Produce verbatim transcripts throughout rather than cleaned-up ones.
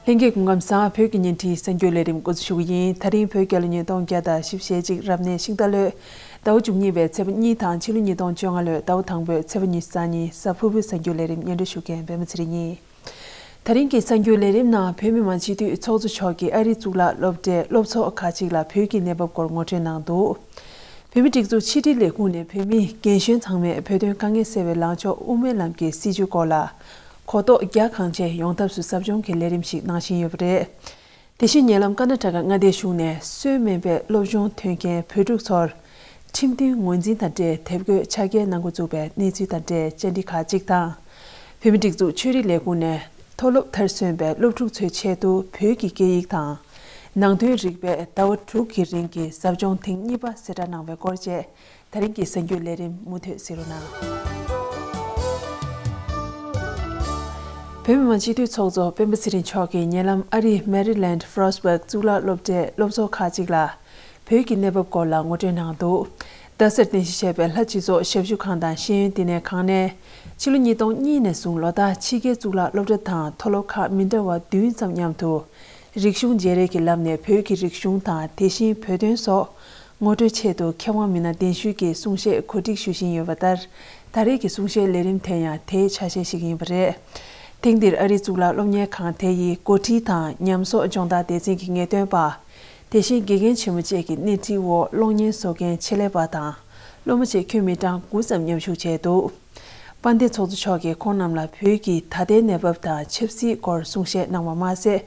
ལྷན་རྒྱས་སྐུ་ཁམས་བཟང་། བོད་ཀྱི་ཉིན་རེའི་གསར་འགྱུར་ལས་རིམ་འགོ་འཛུགས་ཞུ་གི་ཡིན། ད་རིང་བོད་རྒྱལ་ལོ་ཉིས་སྟོང་བརྒྱ་དང་བཞི་བཅུ་ཞེ་གཅིག་རབ་གནས་ཤིང་རྟ་ལོའི་ཟླ་བ་བཅུ་གཉིས་པའི་ཚེས་པ་གཉིས་དང་ཕྱི་ལོ་ཉིས་སྟོང་བཅོ་ལྔ་ལོའི་ཟླ་བ་དང་པོའི་ཚེས་པ་ཉི་ཤུ་རྩ་གཉིས་གཟའ་ཕུར་བུའི་གསར་འགྱུར་ལས་རིམ་སྙན་སྒྲོན་ཞུ་མཁན་པད་མ་ཚེ་རིང་ཡིན། ད་རིང་གི་གསར་འགྱུར་ལས་རིམ་ནང་བོད་མི་མང་སྤྱི་འཐུས་ཚོགས་གཙོ་མཆོག་གིས་ཨ་རིའི་གཙུག་ལག་སློབ་གྲྭའི་སློབ་ཚོགས་ཁག་ཅིག་ལ་བོད་ཀྱི་གནས་བབ་སྐོར་ངོ་སྤྲོད་གནང་འདུག་བོད་མིའི་སྒྲིག་འཛུགས་ཕྱི་དྲིལ་ལས་ཁུངས་ནས་བོད་མི་རྒན་གཞོན་ཚང་མས་བོད་དོན་དཀའ་ངལ་སེལ་བའི་ལངས་ཕྱོགས་དབུ་མའི་ལམ་གྱི་སྲིད་བྱུས་སྐོར་ལ་གོ་རྟོགས་རྒྱ་གང་ཆེ་ཡོང་ཐབས་སུ་ཟབ་སྦྱོང་གི་ལས་རིམ་ཞིག་གནང་བཞིན་ཡོད་པ་རེད། དེ་བཞིན་ཉེ་ལམ་ཀར་ནཱ་ཊ་ཀ་མངའ་སྡེའི་གཞུང་ནས་སྲོལ་སྨན་པའི་སློབ་སྦྱོང་ཐོན་མཁན་བོད་ཕྲུག་ཚོར་ཁྲིམས་མཐུན་ངོས་འཛིན་དང་འབྲེལ་དེབ་འགོད་ཕྱག་འཁྱེར་གནང་འགོ་བཙུགས་པའི་གནས་ཚུལ་དང་འབྲེལ་བཅར་འདྲི་ཁག་ཅིག་དང་། བོད་མིའི་སྒྲིག་འཛུགས་ཆོས་རིག་ལས་ཁུངས་ནས་མཐོ་སློབ་མཐར་སོན་པའི་སློབ་ཕྲུག་ཚོའི་ཆེད་དུ་བོད་ཀྱི་སྐད་ཡིག་དང་། ནང་དོན་རིག་པའི་ཟླ་བ་དྲུག་གི་རིང་གི་ཟབ་སྦྱོང་ཐེངས་གཉིས་པ་གསལ་བསྒྲགས་གནང་བའི་སྐོར་བཅས། ད་རིང་གི་གསར་འགྱུར་ལས་རིམ་མུ་མཐུད་གཟིགས་རོགས་གནང་། བོད་མི་མང་སྤྱི་འཐུས་ཚོགས་གཙོ་སྤེན་པ་ཚེ་རིང་མཆོག་གིས་ཉེ་ལམ་ཨ་རིའི་མེ་རི་ལེནཌ་ཕྲོ་སི་བྷག་གཙུག་ལག་སློབ་གྲྭའི་སློབ་ཚོགས་ཁག་ཅིག་ལ་བོད་ཀྱི་གནས་བབ་སྐོར་ལ་ངོ་སྤྲོད་གནང་འདུག་རྡ་སར་རྟེན་གཞི་བྱས་པའི་ལྷ་སྤྱི་ཚོགས་ཞབས་ཞུ་ཁང་དང་ཤེས་ཡོན་བསྟི་གནས་ཁང་ནས་ཕྱི་ལོ་ཉིས་སྟོང་གཉིས་ནས་བཟུང་ལོ་ལྟར་ཕྱི་རྒྱལ་གཙུག་ལག་སློབ་གྲྭ་དང་མཐོ་སློབ་ཁག་མི་འདྲ་བ་བདུན་ཙམ་མཉམ་དུ། རིག་གཞུང་བརྗེ་རེས་ཀྱི་ལམ་ནས་བོད་ཀྱི་རིག་གཞུང་དང་དེ་བཞིན་བོད་དོན་སོགས་ངོ་སྤྲོད་ཆེད་དུ་མཁས་དབང་མི་སྣ་གདན་ཞུས་ཀྱིས་གསུང་བཤད་གོ་སྒྲིག་ཞུ་བཞིན་ཡོད་པ་ལྟར། ད་རེས་ཀྱི་གསུང་བཤད་ལས་རིམ་དེ་ཡང་དེའི་ཆ་ཤས་ཤིག་ཡིན་པ་རེད། ཐེངས་འདིར་ཨ་རིའི་གཙུག་ལག་སློབ་གཉེར་ཁང་དེ་ཡི་འགོ་ཁྲིད་དང་ཉམས་གསོག་སྦྱོང་བརྡར་སྡེ་ཚན་གྱི་ངེས་སྟོན་པ། དེ་བཞིན་དགེ་རྒན་ཆེན་མོ་བཅས་ཀྱི་སྣེ་ཁྲིད་འོག་གློག་བརྙན་བཟོ་མཁན་ཆེད་ལས་པ་དང་། སློབ་མ་བཅས་ཁྱོན་མི་གྲངས་དགུ་ཙམ་མཉམ་ཞུགས་བྱས་འདུག་དཔལ་ལྡན་ཚོགས་གཙོ་མཆོག་གིས་ཁོང་རྣམས་ལ་བོད་ཀྱི་ད་ལྟའི་གནས་བབ་དང་ཆབ་སྲིད་སྐོར་གསུང་བཤད་གནང་བ་མ་ཟད།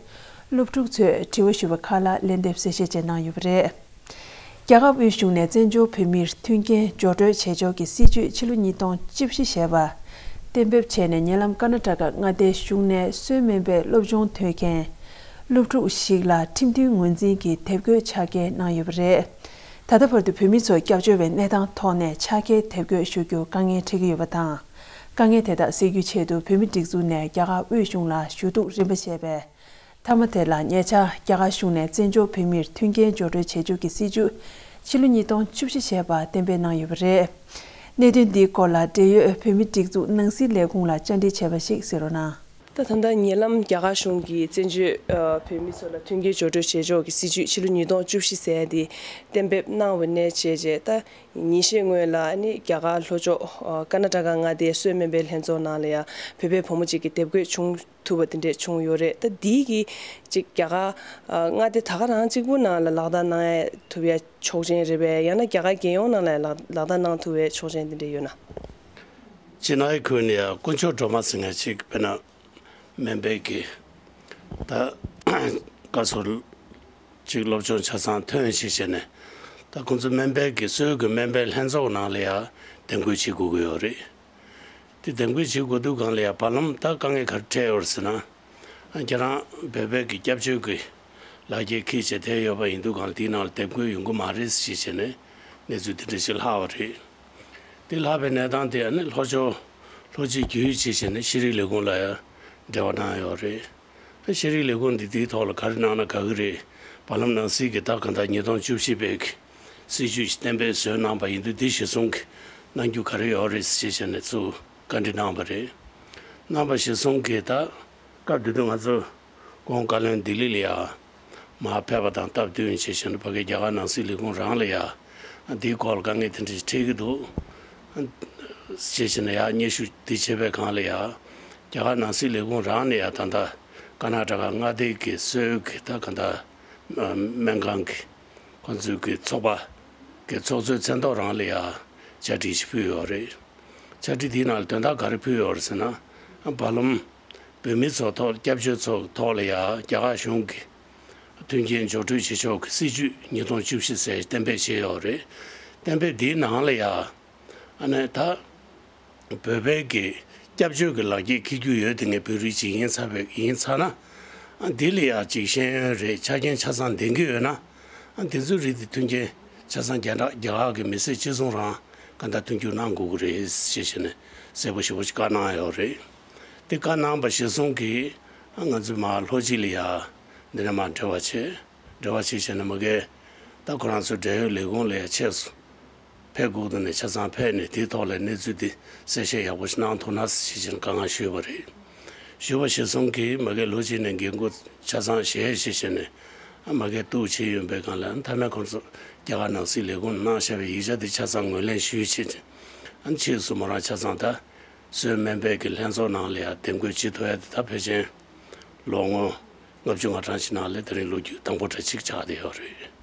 སློབ་ཕྲུག་ཚོས་དྲི་བ་ཞུས་པ་ཁག་ལ་ལན་འདེབས་གསལ་བཤད་བཅས་གནང་ཡོད་པ་རེད། རྒྱ་གར་དབུས་གཞུང་ནས་བཙན་བྱོལ་བོད་མིར་མཐུན་རྐྱེན་སྦྱོར་སྤྲོད་བྱེད་ཕྱོགས་ཀྱི་སྲིད་བྱུས་ཕྱི་ལོ་ཉིས་སྟོང་བཅུ་བཞི་ཞེས་པ་གཏན་འབེབས་བྱས་ནས། ཉེ་ལམ་ཀར་ནཱ་ཊ་ཀ་མངའ་སྡེའི་གཞུང་ནས་སྲོལ་སྨན་པའི་སློབ་སྦྱོང་ཐོན་མཁན་སློབ་ཕྲུག་ཞིག་ལ་ཁྲིམས་མཐུན་ངོས་འཛིན་གྱི་དེབ་འགོད་ཕྱག་འཁྱེར་གནང་ཡོད་པ་རེད། ད་ལྟ་བར་དུ་བོད་མི་ཚོར་སྐྱབས་བཅོལ་བའི་གནས་སྟངས་ཐོག་ནས་ཕྱག་འཁྱེར་དེབ་འགོད་ཞུ་རྒྱུར་དཀའ་ངལ་འཕྲད་ཀྱི་ཡོད་པ་དང་། དཀའ་ངལ་དེ་དག་སེལ་རྒྱུའི་ཆེད་དུ་བོད་མིའི་སྒྲིག་འཛུགས་ནས་རྒྱ་གར་དབུས་གཞུང་ལ་ཞུ་གཏུག་རིམ་པ་བྱས་པའི་མཐའ་མ་དེ་ལ། ཉེ་ཆར་རྒྱ་གར་གཞུང་ནས་བཙན་བྱོལ་བོད་མིར་མཐུན་རྐྱེན་སྦྱོར་སྤྲོད་བྱེད་ཕྱོགས་ཀྱི་སྲིད་བྱུས་ཕྱི་ལོ་ཉིས་སྟོང་བཅུ་བཞི་ཞེས་པ་གཏན་འབེབས་གནང་ཡོད་པ་རེད། གནད་དོན་འདིའི་སྐོར་ལ་འབྲེལ་ཡོད་བོད་མིའི་སྒྲིག་འཛུགས་ནང་སྲིད་ལས་ཁུངས་ལ་བཅར་འདྲི་བྱས་པ་ཞིག་གཟིགས་རོགས་གནང་། ད་ད་ལྟ་ཉེ་ལམ་རྒྱ་གར་གཞུང་གིས་བཙན་བྱོལ་ཨ་བོད་མི་ཚོ་ལ་མཐུན་རྐྱེན་སྦྱོར་སྤྲོད་བྱེད་ཕྱོགས་ཀྱི་སྲིད་བྱུས་ཕྱི་ལོ་ཉིས་སྟོང་བཅུ་བཞི་ཟེར་ཡ་དེ་གཏན་འབེབས་གནང་བ་ནས་བྱས་རྗེས། ད་ཉིན་ཤས་སྔོན་ལ་ནི་རྒྱ་གར་ལྷོ་ཕྱོགས་ཨ་ཀར་ནཱ་ཊ་ཀ་མངའ་སྡེའི་སྲོལ་སྨན་པའི་ལྷན་ཚོགས་ནང་ལ་ཡང་བོད་པའི་བུ་མོ་གཅིག་གིས་དེབ་འགོད་བྱུང་ཐུབ་པ་དེ་འདྲས་བྱུང་ཡོད་རེད། ད་འདིའི་གི་ཅིག་རྒྱ་གར་ཨ་མངའ་སྡེ་ད་ག་རང་གཅིག་པུ་ནང་ལ་ལག་བསྟར་གནང་ཡ་ཐུབ་ཡ་ཆོག་མཆན་རེད་པས། ཡང་ན་རྒྱ་གར་རྒྱལ་ཡོངས་ནང་ལ་ལག་ལག་བསྟར་གནང་ཐུབ་པའི་ཆོག་མཆན་དེ་འདྲས་ཡོད་ན། སྤྱིར་ན་ཁུལ་ནས་དཀོན་མཆོག་སྒྲོལ་མ་ཟེར་མཁན་ཅིག་དཔེར་ན་སྨན་པའི་གི་ད་བཀའ་ཟུར་ཅིག་སློབ་སྦྱོང་ཆ་ཚང་ཐོན་ཞིག་བྱས་ནས། ད་ཁོང་ཚོ་སྨན་པའི་གི་སྲོལ་གི་སྨན་པའི་ལྷན་ཚོགས་ནང་ལ་ཡང་འདེམས་བསྐོ་བྱེད་དགོས་ཀྱི་ཡོད་རེད། དེ་འདེམས་བསྐོ་བྱེད་དགོས་དུས་སྒང་ལ་ཡང་བར་ལམ་ད་དཀའ་ངལ་ག་རེ་འཕྲད་ཡོད་རེད་ཟེར་ན། ཁྱེད་རང་བོད་པའི་གི་སྐྱབས་བཅོལ་གི་ལག་འཁྱེར་འཁྱེར་བྱས་བསྡད་ཡོད་པ་ཡིན་དུས་སྒང་ལ་དེའི་ནང་ལ་འདེམས་བསྐོ་ཡོང་གི་མ་རེད་ཞེས་བྱས་ནས་གནས་ཚུལ་དེ་འདྲ་ཞིག་ལྷག་པ་རེད། དེ་ལྷག་པའི་གནས་སྟངས་དེ་ནི་ལྷོ་ཕྱོགས་ལྷོ་སྤྱི་བརྒྱུད་བྱས་བྱས་ནས་ཤེས་རིག་ལས་ཁུངས་ལ་ཡང་འབྲེལ་བ་གནང་ཡོད་རེད། ཤེས་རིག་ལས་ཁུངས་འདི་དེའི་ཐོག་ལ་ག་རེ་གནང་ན་དགའ་གི་རེད། བར་ལམ་ནང་སྲིད་ཀྱི་ད་ག་ད་ཉིས་སྟོང་བཅུ་བཞི་པའི་གི་སྲིད་བྱུས་ཤིག་གཏན་འབེབས་བཟོས་གནང་པ་ཡིན་དུས་འདི་གཞིར་བཟུང་གི་གནང་རྒྱུ་ག་རེ་ཡོད་རེད་ཞེས་བྱས་ནས་ཚུར་བཀའ་འདྲི་གནང་བ་རེད། གནང་པ་གཞིར་བཟུང་གི་ད་སྐབས་དེ་དུས་ང་ཚོ་ཁོང་བཀའ་བློན་ལྡི་ལི་ལ་ཡ་མར་ཕེབས་པ་དང་སྟབས་བསྟུན་བྱས་བྱས་ནས་ཕ་གི་རྒྱ་གར་ནང་སྲིད་ལས་ཁུངས་རང་ལ་ཡ་འདིའི་སྐོར་ལ་དཀའ་ངལ་དེ་འདྲ་ཞིག་འཕྲད་ཀྱི་འདུག་ཞེས་བྱས་ནས་ཡ་སྙན་ཞུ་འདི་བྱས་པའི་སྒང་ལ་ཡ་རྒྱ་གར་ནང་སྲིད་ལས་ཁུངས་རང་ནས་ཡ་ད་ལྟ་ཀར་ནཱ་ཊ་ཀ་མངའ་སྡེ་གི་སྲོལ་གི་ད་ག་ད་སྨན་ཁང་གི་ཁོང་ཚོའི་གི་ཚོགས་པ་གི་ཚོགས་གཙོའི་མཚན་ཐོག་རང་ལ་ཡ་བཅར་འདྲི་ཞིག་ཕུལ་ཡོད་རེད། བཅར་འདྲི་དེའི་ནང་ལ་དོན་དག་ག་རེ་ཕུལ་ཡོད་རེད་ཟེར་ན། བར་ལམ་བོད་མི་ཚོ་ཐོག་སྐྱབས་བཅོལ་ཚོ་ཐོག་ལ་ཡ་རྒྱ་གར་གཞུང་གིས་མཐུན་རྐྱེན་སྦྱོར་སྤྲོད་བྱེད་ཕྱོགས་ཀྱི་སྲིད་བྱུས་ཉིས་སྟོང་བཅུ་བཞི་ཟེར་གཏན་འབེབས་བྱས་ཡོད་རེད། གཏན་འབེབས་འདིའི་ནང་ལ་ཡ་ཨ་ནི་ད་བོད་པའི་གི་སྐྱབས་བཅོལ་གྱི་ལག་འཁྱེར་འཁྱེར་རྒྱུ་ཡོད་དེ་ངས་བོད་རིགས་ཅིག་ཡིན་ཚར་བའི་ཡིན་ཚར་ན། འདི་ལ་ཡ་ཅིག་ཤེས་ཡོན་རེད་ཆ་རྐྱེན་ཆ་ཚང་ལྡན་གྱི་ཡོད་ན། ཨ་དེ་ཚོའི་རིགས་དེ་མཐུན་རྐྱེན་ཆ་ཚང་རྒྱ་ནག་རྒྱ་གར་གྱི་མི་སེར་གཅིག་མཚུངས་རང་ག་འདྲ་མཐུན་འགྱུར་གནང་དགོས་ཀྱི་རེད་ཞེས་བྱས་ནས་གསལ་པོ་ཞེ་པོ་ཞིག་བཀའ་གནང་ཡོད་རེད། དེ་བཀའ་གནང་པ་གཞིར་བཟུང་གིས་ཨ་ང་ཚོས་མར་ལྷོ་སྤྱི་ལ་ཡ་འདི་ནས་མར་འབྲེལ་བ་བྱས། འབྲེལ་བ་བྱས་བྱས་ནས་མ་གིར་ད་ཁོ་རང་ཚོའི་འབྲེལ་ཡོད་ལས་ཁུངས་ལ་ཡ་ཕྱིས་སུ་ཕེབས་དགོས་འདུག་ནས་ཆ་ཚང་ཕེབས་ནས་དེའི་ཐོག་ལ་གནས་ཚུལ་དེ་གསལ་བཤད་ཡག་པོ་ཞིག་གནང་ཐུབ་ན་ཞེས་བྱས་ནས་བཀའ་མངགས་ཞུས་པ་རེད། ཞུ་བ་གཞིར་བཟུང་གིས་མ་གིར་ལོ་གཅིག་ནས་འགན་འཁུར་ཆ་ཚང་བཞེས་བྱས་བྱས་ནས་མ་གིར་གཏུག་བྱས་ཡོང་པའི་སྒང་ལ། མཐའ་མའི་ཁོང་ཚོ་རྒྱ་གར་ནང་སྲིད་ལས་ཁུངས་གནང་བཞག་པའི་ཡིག་ཆ་དེ་ཆ་ཚང་ངོས་ལེན་ཞུས་བྱས་ནས། ཕྱིས་སུ་མོ་རང་ཆ་ཚང་ད་གསོལ་སྨན་པའི་གི་ལྷན་ཚོགས་ནང་ལ་ཡང་འདེམས་བསྐོ་བྱེད་ཐུབ་ཡ་དེ་ད་ཕལ་ཆེར་ལོ་ངོ་ལྔ་བཅུ་ང་གྲངས་ཤིག་ནང་ལ་དེ་རིང་ལོ་རྒྱུས་དང་པོ་འདྲ་ཅིག་ཆགས་བསྡད་ཡོད་རེད།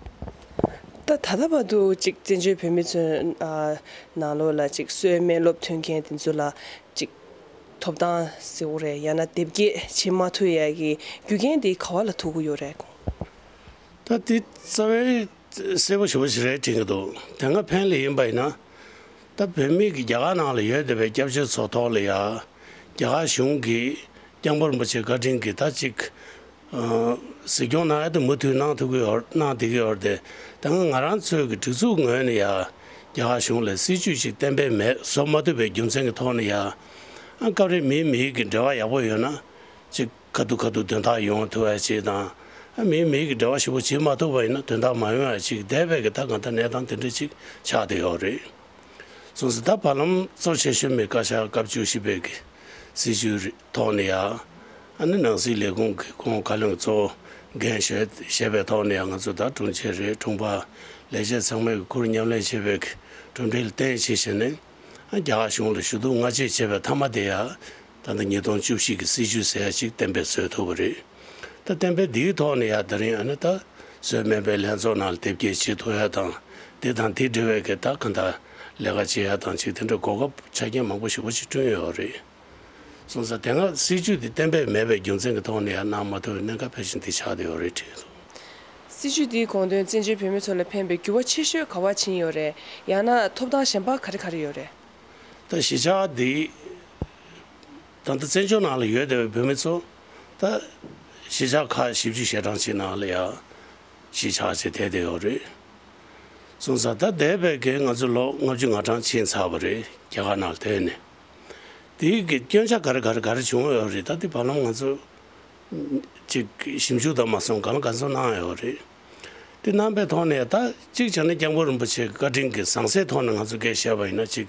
ད་ད་ལྟ་བར་དུ་ཅིག་བཙན་བྱོལ་བོད་མི་ཚོའི་ཨ་ནང་ལོགས་ལ་ཅིག་གསོལ་སྨན་སློབ་ཐོན་མཁན་དེ་ཚོ་ལ་ཅིག་ཐོབ་ཐང་ཟེར་དགོས་རེད། ཡང་ན་དེབ་སྐྱེལ་བྱེད་མ་ཐུབ་ཡ་གི་རྒྱུ་རྐྱེན་དེ་ག་བ་ལ་ཐུག་གི་ཡོད་རེད། ད་དེ་རྩ་བའི་གསལ་པོ་ཞེ་པོ་ཞིག་རེད་དྲན་གྱི་འདུག་དེ་སྔ་ཕན་ལས་ཡིན་པ་ཡིན་ན། ད་བོད་མི་གི་རྒྱ་གར་ནང་ལ་ཡོད་བསྡད་པའི་སྐྱབས་བཅོལ་ཚོ་ཐོག་ལ་ཡ། རྒྱ་གར་གཞུང་གིས་སྐྱབས་མགོན་རིན་པོ་ཆེ་བཀའ་དྲིན་གྱིས་ད་ཅིག་ཨ་གཟིགས་སྐྱོང་གནང་ཡ་དེ་མུ་མཐུད་གནང་ཐུབ་ཀྱི་ཡོད། གནང་བསྡད་ཀྱི་ཡོད་རེད་དེ། ད་སྔ་ང་རང་ཚོའི་གི་སྒྲིག་འཛུགས་ངོས་ནས་ཡ། རྒྱ་གར་གཞུང་ལ་སྲིད་ཇུས་ཅིག་གཏན་འབེབས་མེད་བཟོ་མ་ཐུབ་པའི་རྒྱུ་མཚན་གྱི་ཐོག་ནས་ཡ། ཨ་སྐབས་རེ་མིའི་མིའི་གི་འབྲེལ་བ་ཡག་པོ་ཡོད་ན། ཅིག་ཁ་ཐུག་ཁ་ཐུག་དོན་དག་ཡོང་ཐུབ་པ་ཅིག་དང་། ཨ་མིའི་མིའི་གི་འབྲེལ་བ་ཞིབ་པོ་བྱེད་མ་ཐུབ་པ་ཡིན་ན་དོན་དག་མ་ཡོང་བ་ཅིག་བསྡད་པའི་གི་ད་གང་ལྟར་གནས་སྟངས་དེ་འདྲ་ཅིག་ཆགས་བསྡད་ཡོད་རེད། སོང་ཙང་ད་བར་ལམ་གཙོ་ཆེ་ཤོས་མི་བཀའ་ཤག་སྐབས་བཅུ་བཞི་པའི་གི་སྲིད་བྱུས་ཐོག་ནས་ཡ། ཨ་ནི་ནང་སྲིད་ལས་ཁུངས་ཀྱི་ཁོང་བཀའ་བློན་གཙོ་བོ་འགན་བཞེས་བཞེས་པའི་ཐོག་ནས་ཡ། ང་ཚོ་ད་དྲུང་ཆེ་རེད། དྲུང་འཕར། ལས་བྱེད་ཚང་མས་ཁུར་མཉམ་ལེན་བྱེད་པའི་གི་གྲུབ་འབྲས་ལ་བརྟེན་བྱས་བྱས་ནས། ཨ་རྒྱ་གར་གཞུང་ལ་ཞུ་གཏུག་སྔ་རྗེས་བྱས་པའི་མཐའ་མ་དེ་ཡ། ད་ལྟ་ཉིས་སྟོང་བཅུ་བཞི་གི་སྲིད་བྱུས་ཟེར་ཡ་ཅིག་གཏན་འབེབས་བཟོས་ཐུབ་པ་རེད། ད་གཏན་འབེབས་འདིའི་ཐོག་ནས་ཡ་དེ་རིང་ཨ་ནི་ད་གསོལ་སྨན་པའི་ལྷན་ཚོགས་ནང་ལ་དེབ་སྐྱེལ་བྱེད་ཐུབ་ཡ་དང་། དེ་དང་དེ་འབྲེལ་བའི་གི་ད་གང་ལྟར་ལས་ཀ་བྱེད་ཡ་དང་ཅིག་དེ་འདྲ་གོ་སྐབས་ཆ་རྐྱེན་མང་པོ་ཞེ་པོ་ཅིག་བསྐྲུན་ཡོད་རེད། སོང་ཙང་དེ་སྔ་སྲིད་བྱུས་དེ་གཏན་འབེབས་མེད་པའི་རྒྱུ་མཚན་གྱི་ཐོག་ནས་ཡ་གནང་མ་ཐུབ་པའི་གནད་འགག་ཕལ་ཆེར་འདི་ཆགས་བསྡད་ཡོད་རེད་དྲན་འདུག་སྲིད་བྱུས་འདིའི་དགོངས་དོན་བཙན་བྱོལ་བོད་མི་ཚོ་ལ་ཕན་པའི་འགྱུར་བ་ཆེ་ཤོས་ག་བ་ཕྱིན་ཡོད་རེད། ཡང་ན་ཐོབ་ཐང་གཞན་པ་ག་རེ་ག་རེ་ཡོད་རེད། ད་གཞིས་ཆགས་འདི་ད་ལྟ་བཙན་བྱོལ་ནང་ལ་ཡོད་བསྡད་པའི་བོད་མི་ཚོ་ད་གཞིས་ཆགས་ཁག་བཞི་བཅུ་ཞེ་གྲངས་ཅིག་ནང་ལ་ཡ་གཞིས་ཆགས་བྱས་བསྡད་བསྡད་ཡོད་རེད། སོང་ཙང་ད་འདས་པའི་གི་ང་ཚོ་ལོ་ལྔ་བཅུ་ང་གྲངས་ཕྱིན་ཚར་བ་རེད། རྒྱ་གར་ནང་ལ་བསྡད་ནས། དེའི་གི་སྐྱོན་ཆ་ག་རེ་ག་རེ་ག་རེ་བྱུང་ཡོད་རེད། ད་དེ་བར་ལམ་ང་ཚོ་ཅིག་ཞིབ་འཇུག་དང་མ་སོང་གང་ལ་གང་འཚམ་གནང་ཡོད་རེད། དེ་གནང་པའི་ཐོག་ནས་ད་གཅིག་བྱས་ན་སྐྱབས་མགོན་རིན་པོ་ཆེ་བཀའ་དྲིན་གྱི་ཟང་ཟིང་ཐོག་ནས་ང་ཚོ་སྐད་བཤད་པ་ཡིན་ན། ཅིག་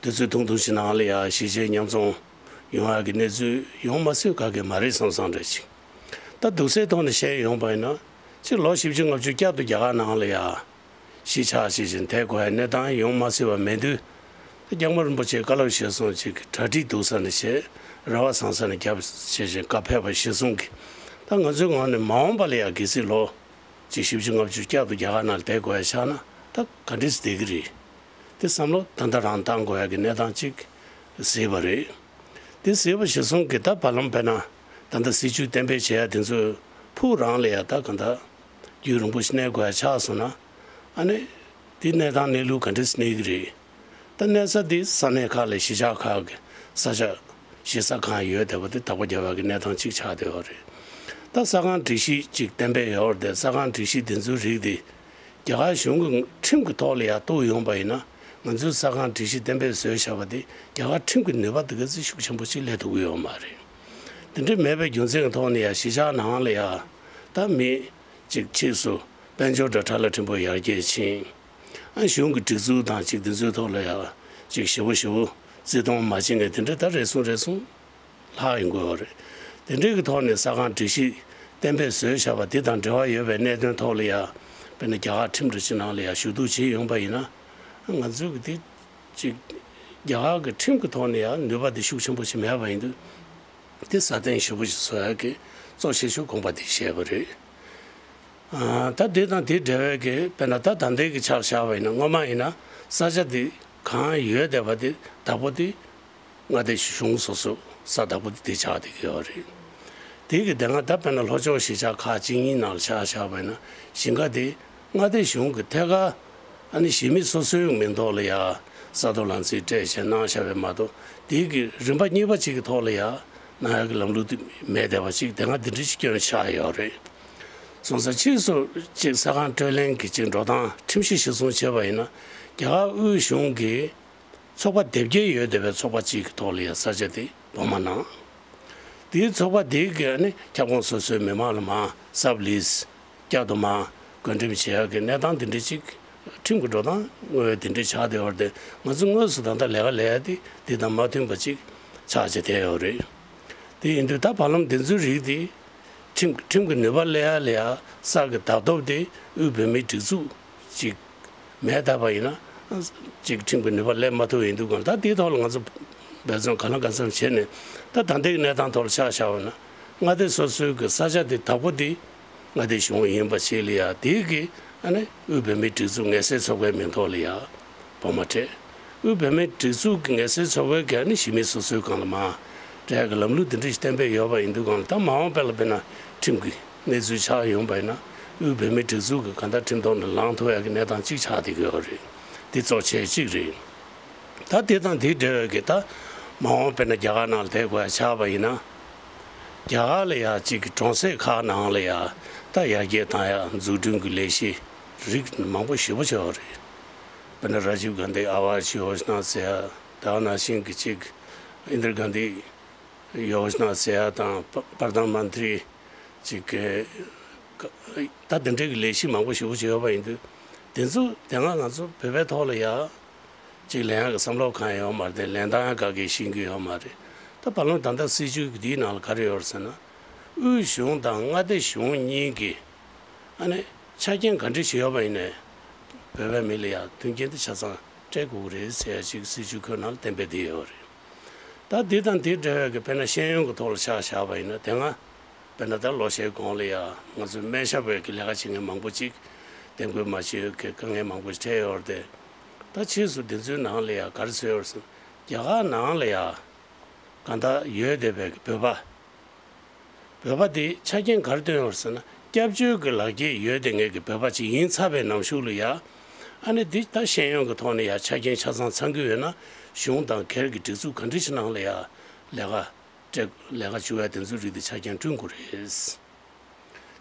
དུས་ཚོད་ཐུང་ཐུང་ཞིག་ནང་ལ་ཡ་གཞིས་བྱེས་མཉམ་འཛོམས་ཡོང་ཡ་གི་གནས་ཚུལ་ཡོང་མ་སྲིད་ག་གེ་མ་རེད་བསམ་བསམ་འདྲ་ཅིག་ད་འདུག་སའི་ཐོག་ནས་བཤད་ཡོང་པ་ཡིན་ན། ཅིག་ལོ་བཞི་བཅུ་ལྔ་བཅུ་བསྐྱར་དུ་རྒྱ་གར་ནང་ལ་ཡ་གཞིས་ཆགས་ཤིག་བྱས་བསྡད་དགོས་ཡ་གནས་སྟངས་ཡོང་མ་སྲིད་པ་མེད་དུས། སྐྱབས་མགོན་རིན་པོ་ཆེ་བཀའ་སློབ་གཞིར་བཟུང་ཅིག་གྲ་སྒྲིག་འདུག་ས་ནས་བྱས། རེ་བ་བཟང་ས་ནས་བརྒྱབ་བྱས་བྱས་བཀའ་ཕེབས་པ་གཞིར་བཟུང་གིས། ད་ང་ཚོའི་ངོས་ནས་མ་འོངས་པ་ལ་ཡ་གལ་སྲིད་ལོ་ཅིག་བཞི་བཅུ་ལྔ་བཅུ་བསྐྱར་དུ་རྒྱ་གར་ནང་ལ་བསྡད་དགོས་ཡ་ཆགས་ན་ད་ག་འདྲས་སེ་བསྡད་ཀྱི་རེད། དེ་བསམ་བློ་ད་ལྟ་རང་བཏང་དགོས་ཡ་གི་གནས་སྟངས་ཅིག་གཟིགས་པ་རེད། དེ་གཟིགས་པ་གཞིར་བཟུང་གིས་ད་བར་ལམ་དཔེར་ན་ད་ལྟ་སྲིད་བྱུས་གཏན་འབེབས་བྱེད་ཡ་དེ་ཚོའི་ཕུགས་རང་ལ་ཡ་ད་གང་ལྟར་རྒྱུན་རིང་པོ་ཞིག་གནས་དགོས་ཡ་ཆགས་སོང་ན། ཨ་ནི་དེ་གནས་སྟངས་གནས་ལུགས་ག་འདྲས་སེ་གནས་ཀྱི་རེད། ད་གནས་ས་དེ་ས་གནས་ཁག་ལ་གཞིས་ཆགས་ཁག་གི་ས་ཆ་གཞིས་ས་གང་ཡོད་བསྡད་པ་དེ་བདག་པོ་རྒྱབ་ཡ་གི་གནས་སྟངས་གཅིག་ཆགས་བསྡད་ཡོད་རེད། ད་ས་ཁང་སྒྲིག་གཞི་གཅིག་གཏན་འབེབས་ཡོད་རེད་དེ། ས་ཁང་སྒྲིག་གཞི་དེ་ཚོའི་རིགས་དེ་རྒྱ་གར་གཞུང་གི་ཁྲིམས་ཀྱི་ཐོག་ལ་ཡར་གཏུགས་ཡོང་པ་ཡིན་ན། ང་ཚོའི་ས་ཁང་སྒྲིག་གཞི་གཏན་འབེབས་བཟོས་བཞག་པ་དེ་རྒྱ་གར་ཁྲིམས་ཀྱི་ནུས་པ་དེ་ག་ཚོད་ཤུགས་ཆེན་པོ་ཞིག་སླེབས་ཐུབ་ཀྱི་ཡོད་མ་རེད། དེ་འདྲ་མེད་པའི་རྒྱུ་མཚན་གྱི་ཐོག་ནས་ཡ་གཞིས་ཆགས་ནང་ལ་ཡ་ད་མི་གཅིག་ཕྱིས་སུ་དཔལ་འབྱོར་དང་ཁྲལ་ལ་ཕྲན་བུ་ཡར་རྒྱས་ཕྱིན། ཨ་གཞུང་གི་སྒྲིག་འཛུགས་དང་ཅིག་དེ་ཚོའི་ཐོག་ལ་ཡ་ཅིག་ཞེ་པོ་ཞེ་པོ་བརྩི་མཐོང་མ་བྱེད་མཁན་དེ་འདྲ་ད་རེ་ཟུང་རེ་ཟུང་ལྷག་ཡོང་གི་ཡོད་རེད། དེ་འདྲའི་གི་ཐོག་ནས་ས་ཁང་སྒྲིག་གཞི་གཏན་འབེབས་བཟོས་བཞག་པ་དེ་དང་འབྲེལ་བ་ཡོད་པའི་གནད་དོན་ཐོག་ལ་ཡ། དཔེར་ན་རྒྱ་གར་ཁྲིམས་འདྲ་ཅིག་ནང་ལ་ཡ་ཞུ་གཏུག་བྱེད་ཡོང་པ་ཡིན་ན། ང་ཚོས་གི་དེ་ཅིག་རྒྱ་གར་གི་ཁྲིམས་ཀྱི་ཐོག་ནས་ཡ་ནུས་པ་དེ་ཤུགས་ཆེན་པོ་ཞིག་མེད་པ་ཡིན་དུས། དེ་སྲ་བརྟན་ཞེ་པོ་ཞིག་བཟོ་ཡ་གི་གཙོ་ཆེ་ཤོས་དགོངས་པ་དེ་བཞེས་པ་རེད། ཨ་ད་དེ་དང་དེ་འབྲེལ་བའི་གི་དཔེར་ན་ད་ད་ལྟའི་གི་ཆ་བཞག་པ་ཡིན་ན། སྔོན་མ་ཡིན་ན་ས་ཆ་དེ་གང་ཡོད་བསྡད་པ་དེ་བདག་པོ་དེ་མངའ་སྡེ་གཞུང་སོ་སོ་ས་བདག་པོ་དེ་དེ་ཆགས་བསྡད་ཀྱི་ཡོད་རེད། དེ་གི་དེ་སྔ་ད་དཔེར་ན་ལྷོ་ཕྱོགས་གཞིས་ཆགས་ཁག་གཅིག་གཉིས་ནང་ལ་ཆ་བཞག་པ་ཡིན་ན། ཞིང་ཁ་དེ་མངའ་སྡེ་གཞུང་གི་ཐད་ཀར་ཨ་ནི་གཞིས་མི་སོ་སོའི་མིང་ཐོག་ལ་ཡ་ས་རྡོ་ལམ་རྩིས་སྤྲད་བྱས་གནང་བཞག་པ་མ་གཏོགས། དེ་གི་རིམ་པ་གཉིས་པ་གཅིག་གི་ཐོག་ལ་ཡ་གནང་ཡ་གི་ལམ་ལུགས་དེ་མེད་བསྡད་པ་ཅིག་དེ་སྔ་དེ་འདྲ་ཞིག་སྐྱོན་ཆགས་ཡོད་རེད། སོང་ཙང་ཕྱིས་སུ་ཅིག་ས་ཁང་སྤྲོད་ལེན་གྱི་ཅིག་འགྲོ་སྟངས་ཁྲིམས་གཞི་གཞིར་བཟུང་བྱས་པ་ཡིན་ན། རྒྱ་གར་དབུས་གཞུང་གིས་ཚོགས་པ་དེབ་སྐྱེལ་ཡོད་བསྡད་པའི་ཚོགས་པ་གཅིག་གི་ཐོག་ལ་ཡ་ས་ཆ་དེ་སྦོམ་མ་གནང་། དེའི་ཚོགས་པ་དེ་གིས་ནི་ཁྱབ་ཁོངས་སོ་སོའི་མི་མང་ལ་མར་སབ་ལིས་བསྐྱར་དུ་མར་བགོ་འགྲེམས་བྱེད་ཡག་གི་གནས་སྟངས་དེ་འདྲ་ཅིག་ཁྲིམས་ཀྱི་འགྲོ་སྟངས་དངོས་དེ་འདྲ་ཆགས་བསྡད་ཡོད་རེད་དེ། ང་ཚོ་དངོས་སུ་ད་ལྟ་ལས་ཀ་ལས་ཡ་དེ་དེ་དང་མ་མཐུན་པ་ཅིག་ཆགས་བྱས་བསྡད་ཡོད་རེད། དེ་ཡིན་དུས་ད་བར་ལམ་དེ་ཚོའི་རིགས་དེ་ཁྲིམས་ཁྲིམས་ཀྱི་ནུས་པ་སླེབས་ཡ་ལ་ཡ་གསར་གྱི་བརྡ་སྟོབས་དེ་དབུས་བོད་མིའི་སྒྲིག་འཛུགས་ཅིག་མེད་བསྡད་པ་ཡིན་ན་ཅིག་ཁྲིམས་ཀྱི་ནུས་པ་སླེབས་མ་ཐུབ་ཡིན་དུས་གང་ལ། ད་དེའི་ཐོག་ལ་ང་ཚོ་འབད་བརྩོན་གང་ལ་གང་འཚམ་བྱས་ནས། ད་ད་ལྟའི་གནས་སྟངས་ཐོག་ལ་ཆ་བཞག་པ་ན། མངའ་སྡེ་སོ་སོའི་གི་ས་ཆ་དེ་བདག་པོ་དེ་མངའ་སྡེ་གཞུང་ཡིན་པ་ཞིག་ལ་ཡ། དེའི་གི་ཨ་ནི་དབུས་བོད་མིའི་སྒྲིག་འཛུགས་ངལ་སེལ་ཚོགས་པའི་མིང་ཐོག་ལ་ཡ་འབོ་མ་སྤྲད། དབུས་བོད་མིའི་སྒྲིག་འཛུགས་ཀྱི་ངལ་སེལ་ཚོགས་པའི་གི་ཨ་ནི་གཞི་མི་སོ་སོའི་སྒང་ལ་མར་སྤྲད་གི་ལམ་ལུགས་དེ་འདྲ་ཞིག་བསྟན་པའི་ཡོད་པ་ཡིན་དུས་གང་ལ། ད་མ་འོངས་པ་ལ་དཔེར་ན་ཁྲིམས་ཀྱི་གནས་ཚུལ་ཆགས་ཡོང་པ་ཡིན་ན། དབུས་བོད་མིའི་སྒྲིག་འཛུགས་ཀྱི་གང་ལྟར་ཁྲིམས་ཐོག་ནས་ལངས་ཐུབ་ཡ་གི་གནས་སྟངས་གཅིག་ཆགས་བསྡད་ཀྱི་ཡོད་རེད། དེ་གཙོ་ཆེ་གཅིག་རེད། ད་དེ་དང་དེ་འབྲེལ་བའི་གི་ད་མ་འོངས་དཔེར་ན་རྒྱ་གར་ནང་ལ་བསྡད་དགོས་ཡ་ཆགས་པ་ཡིན་ན། རྒྱ་གར་ལ་ཡ་གཅིག་གི་གྲོང་གསེབ་ཁག་ནང་ལ་ཡ་ད་ཡར་རྒྱས་བཏང་ཡ་འཛུགས་སྐྲུན་གྱི་ལས་གཞི་རིགས་མང་པོ་ཞེ་པོ་ཅིག་ཡོད་རེད། དཔེར་ན་ར་ཇིབ་གྷན་དྷི་ཨ་ཝཱ་ཤི་ཡོ་ཇ་ན་ཟེར་ཡ། དེ་ནང་བཞིན་གྱི་གཅིག་ཨིན་དྲ་གྷན་དྷི་ཡོ་ཇ་ན་ཟེར་ཡ་དང་། པ་པར་དྷན་མན་ཏྲི་གཅིག་གི་ད་དེ་འདྲའི་གི་ལས་གཞི་མང་པོ་ཞེ་པོ་ཅིག་ཡོད་པ་ཡིན་དུས། དེ་ཚོ་དེ་སྔ་ང་ཚོ་བོད་པའི་ཐོག་ལ་ཡ་གཅིག་ལེན་ཡག་གི་བསམ་བློ་གང་ཡང་ཡོད་མ་རེད། ལེན་སྟངས་ཡང་ག་གེ་ཤེས་ཀྱི་ཡོད་མ་རེད། ད་བར་ལམ་ད་ལྟ་སྲིད་བྱུས་ཀྱི་དེའི་ནང་ལ་ག་རེ་ཡོད་རེད་ཟེར་ན། དབུས་གཞུང་དང་མངའ་སྡེ་གཞུང་གཉིས་ཀྱིས་ཨ་ནི་ཆ་རྐྱེན་ག་འདྲ་ཞིག་ཡོད་པ་ཡིན་ནའི་བོད་པའི་མི་ལ་ཡ་མཐུན་རྐྱེན་དེ་ཆ་ཚང་སྤྲད་དགོས་ཀྱི་རེད་ཟེར་ཡ་ཅིག་སྲིད་བྱུས་ཁོའི་ནང་ལ་གཏན་འབེབས་བསྡད་ཡོད་རེད། ད་འདི་དང་འདི་འབྲེལ་བའི་གི་དཔེར་ན་ཤེས་ཡོན་གྱི་ཐོག་ལ་ཆ་བཞག་པ་ཡིན་ན། དེ་སྔ་དཔེར་ན་ད་ལོ་ཤས་གོང་ལ་ཡ་ང་ཚོའི་སྨན་ཞབས་པའི་གི་ལས་ཀ་བྱེད་མཁན་མང་པོ་ཅིག་གདམ་འགོད་མ་བྱས་ཡོད་གི་དཀའ་ངལ་མང་པོ་ཞིག་འཕྲད་ཡོད་རེད་དེ། ད་ཕྱིས་སུ་འདི་ཚོའི་ནང་ལ་ཡ་ག་རེ་བཟོས་ཡོད་རེད་ཟེར་ན། རྒྱ་གར་ནང་ལ་ཡ་གང་ལྟར་ཡོད་བསྡད་པའི་གི་བོད་པ། བོད་པ་དེ་ཆ་རྐྱེན་ག་རེ་བཏོན་ཡོད་ཟེར་ན། སྐྱབས་བཅོལ་གྱི་ལག་འཁྱེར་ཡོད་བསྡད་མཁན་གྱི་བོད་པ་ཅིག་ཡིན་ཚར་བའི་ནང་གཞུག་ལ་ཡ། ཨ་ནི་འདི་ད་ཤེས་ཡོན་གྱི་ཐོག་ནས་ཡ་ཆ་རྐྱེན་ཆ་ཚང་ཚང་གི་ཡོད་ན། གཞུང་དང་སྒེར་གྱི་སྒྲིག་འཛུགས་ག་འདྲ་ཞིག་ནང་ལ་ཡ་ལས་ཀ་སྤྲད། ལས་ཀ་བཅུག་ཡ་དེ་ཚོའི་རིགས་དེ་ཆ་རྐྱེན་བསྐྲུན་དགོས་རེད།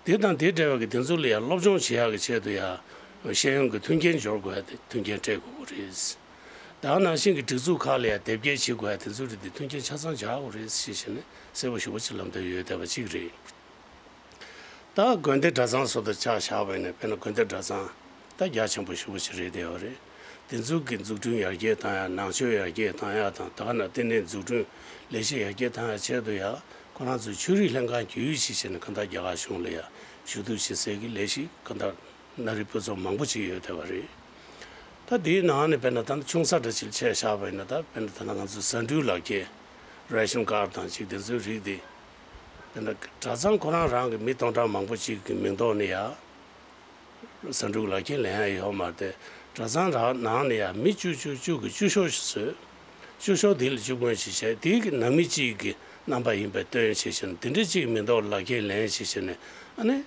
དེ་དང་དེ་འབྲེལ་བའི་གི་དེ་ཚོ་ལ་ཡ་སློབ་སྦྱོང་བྱེད་ཡག་གི་ཆེད་དུ་ཡ་ཤེས་ཡོན་གྱི་མཐུན་རྐྱེན་སྦྱོར་དགོས་ཡ་དེ་མཐུན་རྐྱེན་སྤྲད་དགོས་ཀྱི་རེད། ད་ག་ནང་བཞིན་གྱི་སྒྲིག་འཛུགས་ཁག་ལ་ཡང་དེབ་སྐྱེལ་བྱེད་དགོས་ཡ་དེ་ཚོ་རིགས་དེ་མཐུན་རྐྱེན་ཆ་ཚང་སྦྱར་དགོས་རེད་ཞེས་བྱས་ནས་གསལ་པོ་ཞེ་པོ་ཅིག་ལམ་སྟོན་ཡོད་བསྡད་པ་ཅིག་རེད། ད་དགོན་སྡེ་གྲྭ་ཚང་སོགས་དང་ཆ་བཞག་པ་ཡིན་ན། དཔེར་ན་དགོན་སྡེ་གྲྭ་ཚང་ད་རྒྱ་ཆེན་པོ་ཞེ་པོ་ཅིག་རེད་བསྡད་ཡོད་རེད། དེ་ཚོ་གི་འཛུགས་སྐྲུན་ཡར་རྒྱས་བཏང་ཡ། ནང་ཆོས་ཡར་རྒྱས་བཏང་ཡ་དང་། ད་ག་ནང་བསྟི་གནས་འཛུགས་སྐྲུན་ལས་གཞི་ཡར་རྒྱས་བཏང་ཡ་ཆེད་དུ་ཡ། ཁོ་རང་ཚོའི་ཆོས་རིག་ལྷན་ཁང་བརྒྱུད་ཞེས་བྱས་ནས་གང་ལྟར་རྒྱ་གར་གཞུང་ལ་ཡ་ཞུ་གཏུག་བྱེད་སའི་གི་ལས་གཞི་གང་ལྟར། གནའ་རིག་དཔེ་ཚོགས་མང་པོ་ཅིག་ཡོད་བསྡད་པ་རེད། ད་དེའི་ནང་ནས་དཔེར་ན་ད་ལྟ་ཆུང་ས་འདྲ་ཅིག་ཆ་བཞག་པ་ཡིན་ན། ད་དཔེར་ན་ད་ལྟ་ང་ཚོའི་བཟའ་འབྲུའི་ལག་འཁྱེར། རེ་ཤན་ཀར་དང་ཅིག་དེ་ཚོའི་རིགས་དེ། དཔེར་ན་གྲྭ་ཚང་ཁོ་རང་རང་གི་མི་སྟོང་ཕྲག་མང་པོ་ཅིག་གི་མིང་ཐོག་ནས་ཡ་བཟའ་འབྲུའི་ལག་འཁྱེར་ལེན་ཡ་ཡོད་མ་རེད་དེ། གྲྭ་ཚང་རང་ནང་ནས་ཡ་མི་བཅུ་བཅུ་བཅུ་གི་བཅུ་ཤོག་ཞིག་བཟོས། བཅུ་ཤོག་དེ་ལ་བཅུ་དཔོན་ཞིག་བྱས། དེའི་གི་ནང་མི་གཅིག་གི་རྣམ་པ་ཡིན་པའི་སྟོན་བྱས་བྱས་ནས། དེ་འདྲ་གཅིག་མིང་ཐོག་ལག་འཁྱེར་ལེན་བྱས་བྱས་ནས། ཨ་ནི་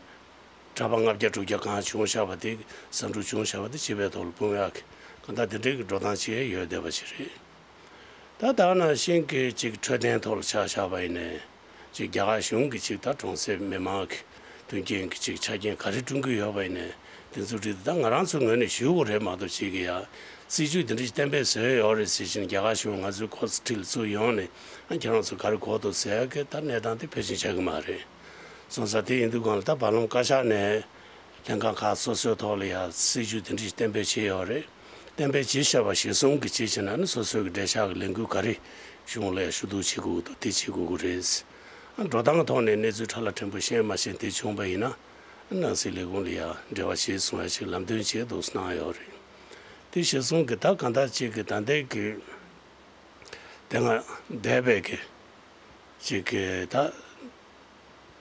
གྲྭ་པ་ལྔ་བརྒྱ་དྲུག་བརྒྱ་གང་བྱུང་བཞག་པ་དེ། བཟའ་འབྲུ་བྱུང་བཞག་པ་དེ་སྤྱི་པའི་ཐོག་ལ་སྤུངས་ཡག་གི་གང་ལྟར་དེ་འདྲའི་གི་འགྲོ་སྟངས་ཅིག་ཡོད་བསྡད་པ་ཅིག་རེད། ད་ད་ག་ནང་བཞིན་གྱི་ཅིག་འཕྲོད་བསྟེན་ཐོག་ལ་ཆ་བཞག་པ་ཡིན་ནའི། ཅིག་རྒྱ་གར་གཞུང་གིས་ཅིག་ད་གྲོང་གསེབ་མི་མང་གི་མཐུན་རྐྱེན་གྱི་ཅིག་ཆ་རྐྱེན་ག་རེ་བསྐྲུན་གྱི་ཡོད་པ་ཡིན་ནའི། དེ་ཚོ་རིགས་དེ་ད་ང་རང་ཚོའི་ངོས་ནས་ཞུ་དགོས་རེད་མ་གཏོགས། ཅིག་གི་ཡ་སྲིད་ཇུས་དེ་འདྲ་ཞིག་གཏན་འབེབས་བཟོས་ཡོད་རེད་ཟེར་བཞིན་རྒྱ་གར་གཞུང་ང་ཚོའི་སྐོར་ཁྲིད་ལ་ཚུར་ཡོང་ནས། ཨ། ཁྱེད་རང་ཚོ་ག་རེ་དགོས་འདུག་ཟེར་ཡ་གི་ད་གནས་སྟངས་དེ་ཕལ་ཆེར་ཆགས་ཀྱི་མ་རེད། སོང་ཙང་དེ་ཡིན་དུས་གང་ལ་ད་བར་ལམ་བཀའ་ཤག་ནས་ལྷན་ཁང་ཁག་སོ་སོའི་ཐོག་ལ་ཡ་སྲིད་ཇུས་དེ་འདྲ་ཞིག་གཏན་འབེབས་བྱས་ཡོད་རེད། གཏན་འབེབས་བྱས་བཞག་པ་གཞིར་བཟུང་གི་བྱས་བྱས་ན་ནི། སོ་སོའི་གི་འབྲེལ་ཆགས་ཀྱི་ལས་འགུལ་ག་རེ་གཞུང་ལ་ཡ་ཞུ་གཏུག་བྱེད་དགོས་འདུག་དེ་བྱེད་དགོས་ཀྱི་རེད། ཨ། འགྲོ་སྟངས་ཐོག་ནས་གནས་ཚུལ་ཕྲ་ལ་ཕྲན་བུ་ཤེས་མ་ཤེས་དེ་བྱུང་བ་ཡིན་ན། ཨ། ནང་སྲིད་ལས་ཁུངས་ལ་ཡ་འབྲེལ་བ་བྱས་སོང་ཡ་ཞིག་ལམ་སྟོན་བྱས་འདུག་གནང་ཡོད་རེད། དེ་གཞིར་བཟུང་གི་ད་གང་ལྟར་ཅིག་གི་ད་ལྟའི་གི་དེ་སྔ་འདས་པའི་གི་ཅིག་གི་ད་